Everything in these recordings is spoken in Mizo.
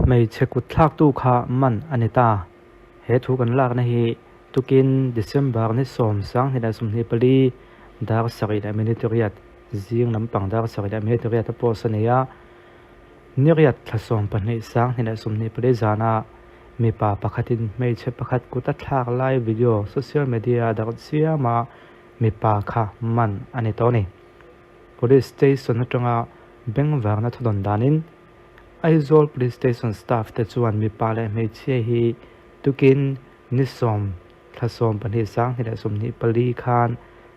Hmeichhe kut thlaktu kha man a ni ta. He thu kan lakna hi tukin December ni 10 sanghnihah 24 dar sarih leh minute riat zing lampang dar sarih leh minute riat a post a ni a. Ni riat thla 12 sanghnihah 24 zana mipa pakhatin hmeichhe pakhat kut a thlak lai video social media a darh chiama mipa kha man a ni tawh a ni. Police station atanga bengvarna thudawn danin Aizawl Police Station staff te chuan mipa leh hmeichhia hi tukin ni 10 thla 12 sanghnihah 24 khan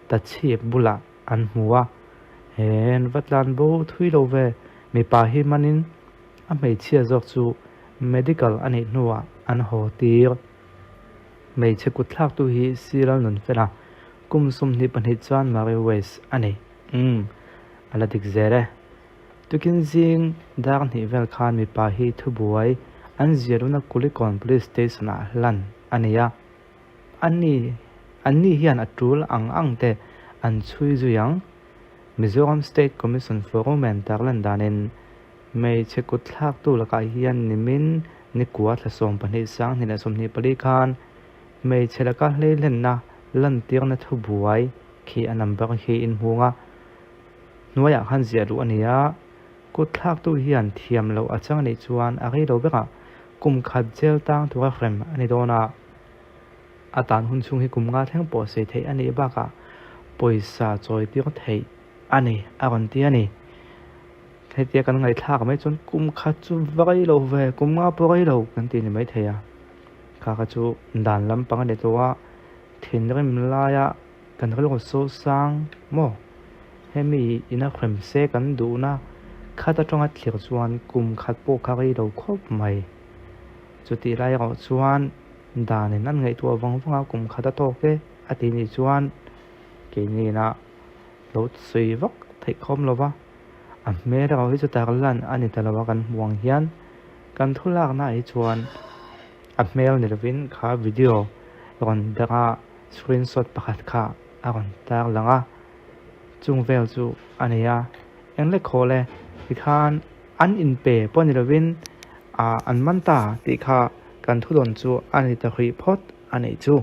Tachhip bulah an hmu a. He an va tlan bo thui lo ve. Mipa hi manin a hmeichhia zawk chu medical a nih hnuah an haw tir. Hmeichhe kut thlaktu hi Siral Nunfela kum 22 chuan Mary West a ni. Umm, a la dik zel e. Tukin zing dar hnih vel khan mipa hi thubuai an zialuna Kulikawn Police Station-ah hlan a ni a. Ani, anni hian a tul ang ang te an chhui zui ang. Mizoram State Commission for Women tarlan danin hmeichhe kut thlaktu lakah hian nimin nikua thla 12 sanghnihah 24 khan hmeichhe laka hleihlenna lantirna thubuai khi a number hi inhung a. Hnuaiah khan ziah luh a ni a, kut thlaktu hian thiam loh a chang anih chuan a rei lo berah kum khat jail tang tura hrem a ni dawn a, a tan hun chhung hi kum nga thleng pawh sei theih a nih bakah pawisa chawi tir theih a ni a rawn ti a ni. Hetia kan ngaihthlak mai chuan kum khat chu va rei lo ve, kum nga pawh rei lo kan ti ni maithei a, kha kha chu dan lampang a ni tawh a, thinrim laia Kan rilru so sang maw? Hemi ina hrem se kan duhna khat atanga thlir chuan kum khat pawh kha rei lo khawp mai. Chutih lai erawh chuan danin an ngaihtuah vang vang a, kum khat a tawk e a tih nih chuan keini ina lo sawi vak theih khawm lo va, a hmel erawh hi chu tarlan a ni ta lo a kan hmuh ang hian kan thu laknaah hi chuan a hmel ni lovin kha video rawn ber a. Screenshot pakhat kha a rawn tar lang a, chung vel chu a nei a, eng lek haw le tikhan an inpe pawh ni lovin ah an man ta tih kha kan thudawn chu a ni ta hrih phawt a nih chu.